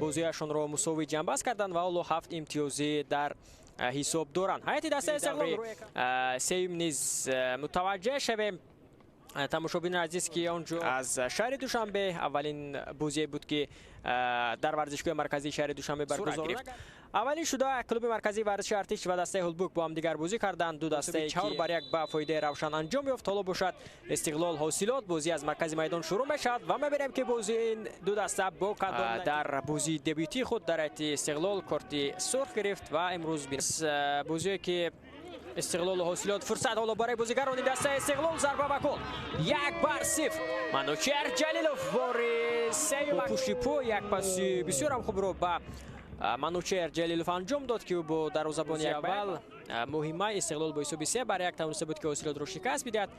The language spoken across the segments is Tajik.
бозиашонро мусовӣ ҷамъбаст карданд ва ҳоло 7 имтиёзӣ дар ҳисоб доранд. Ҳайати дастаи Истиқлол сеюм низ мутаваҷҷеҳ шавем. Тамошобинони азиз, ки он ҷо аз шаҳри Душанбе аввалин бозие буд, ки дар варзишгоҳи марказии шаҳри Душанбе баргузор гирифт. Аввалин шуда клуби марказии варзиши Артиш ва дастаи Ҳулбук бо ҳамдигар бозӣ карданд. Ду дастае 4-1 ба фоидаи Равшан анҷом ёфт. Ҳоло бошад Истиқлол Ҳосилот бозӣ аз маркази майдон шурӯъ мешавад ва мебинем, ки бозии ин ду даста бо кадом дар бозии дебютии худ дар ҳайати Истиқлол корти сурх гирифт ва имрӯз бозие ки Истиқлолу Ҳосилот фурсат ҳоло барои бозигарони дастаи Истиқлол, зарба ба гол 1-0. Манучер Ҷалилов бори сеюм пушти по як паси бисёрам хубро ба Манучер Ҷалилов анҷом дод, ки ӯ бо дарвозабони аввал моҳи май Истиқлол бо ҳисоби 3-1 тавониста буд, ки Ҳосилотро шикаст бидиҳад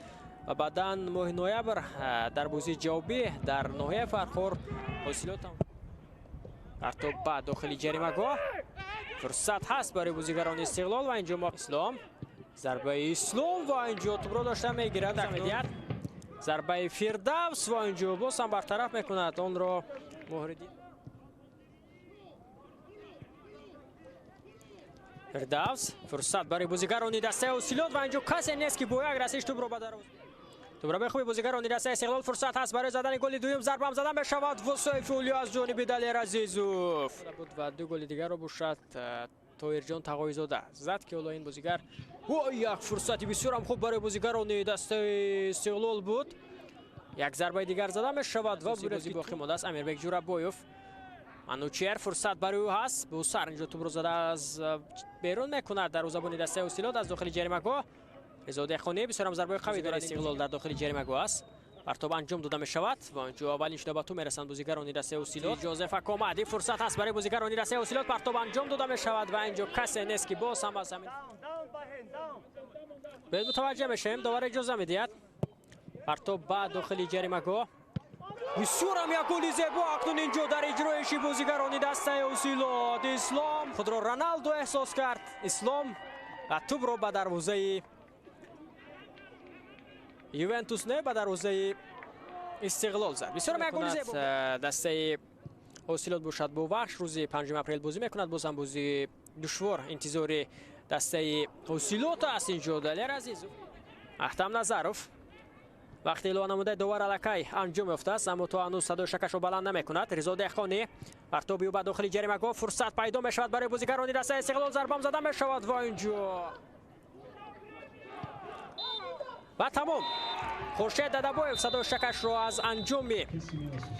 ва баъдан моҳи ноябр дар бозии ҷавобӣ дар ноҳияи Фархор Ҳосилот партоб ба дохили ҷаримагоҳ. Фурсат ҳаст барои бозигарони Истиқлол ва инҷо Ислом, зарбаи Ислом ва инҷо тӯбро дошта мегирад, медиҳад зарбаи Фирдавс ва инҷо боз ҳам бартараф мекунад онро Муҳриддин. Фирдавс, фурсат барои бозигарони дастаи Ҳосилот ва инҷо касе нест, ки бо як расиш тӯбро ба дарвоза. Тӯбро бехуби бозигарони дастаи Истиқлол, фурсат ҳаст барои задани голи дуюм, зарбам зада мешавад ва Сайфулло аз ҷониби Далер Азизов буд ва ду голи дигарро бошад Тоирҷон Тағоизода зад, ки ҳоло ин бозигар як фурсати бисёрам хуб барои бозигарони дастаи Истиқлол буд. Як зарбаи дигар зада мешавад ва бозӣ боқӣ мондааст. Амирбек Ҷурабоев, Манучер, фурсат барои ӯ ҳаст, бо сар инҷо тӯбро зада аз берун мекунад дарвозабони дастаи Ҳосилот аз дохили ҷаримагоҳ. Ризо Деҳқонӣ бисёрам зарбаи қавӣ дорад. Истиқлол дар дохили ҷаримагоҳ аст, партоб анҷом дода мешавад ва инҷо аввалин шуда ба тӯб мерасанд бозигарони дастаи Ҳосилот. Ҷозеф Акомади, фурсат ҳаст барои бозигарони дастаи Ҳосилот, партоб анҷом дода мешавад ва инҷо касе нест, ки боз ҳам аз замин. Бояд мутаваҷҷеҳ мешавем, довар иҷоза медиҳад. Партоб ба дохили ҷаримагоҳ. Бисёрам як голи зебо акнун инҷо дар иҷроиши бозигарони дастаи Ҳосилот. Ислом худро Роналдо эҳсос кард. Ислом ва тӯбро ба дарвозаи Ювентус не, ба дарвозаи Истиқлол зад. Бисёрам як голи зебо. Дастаи Ҳосилот бошад бо Вахш рӯзи 5 апрел бозӣ мекунад. Боз ҳам бозии душвор интизори дастаи Ҳосилот аст. Инҷо Далер Азизов, Аҳтам Назаров. Вақти илова намудаи довар аллакай анҷом ёфтааст, аммо то ҳанӯз садои шакашро баланд намекунад. Ризо Деҳқонӣ, партоби ӯ ба дохили ҷаримагоҳ, фурсат пайдо мешавад барои бозигарони дастаи Истиқлол, зарбам зада мешавад ва инҷо ва тамом. Хуршед Дадабоев садои шакашро аз анҷоми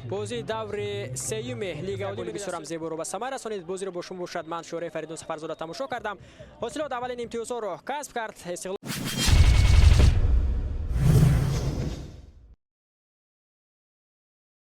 бозии даври сеюми лигаи олӣ бисёрам зеборо ба самар расонид. Бозиро бо шумо бошад ман Шӯраи Фаридун Сафарзода тамошо кардам. Ҳосилот аввалин имтиёзҳоро касб кард.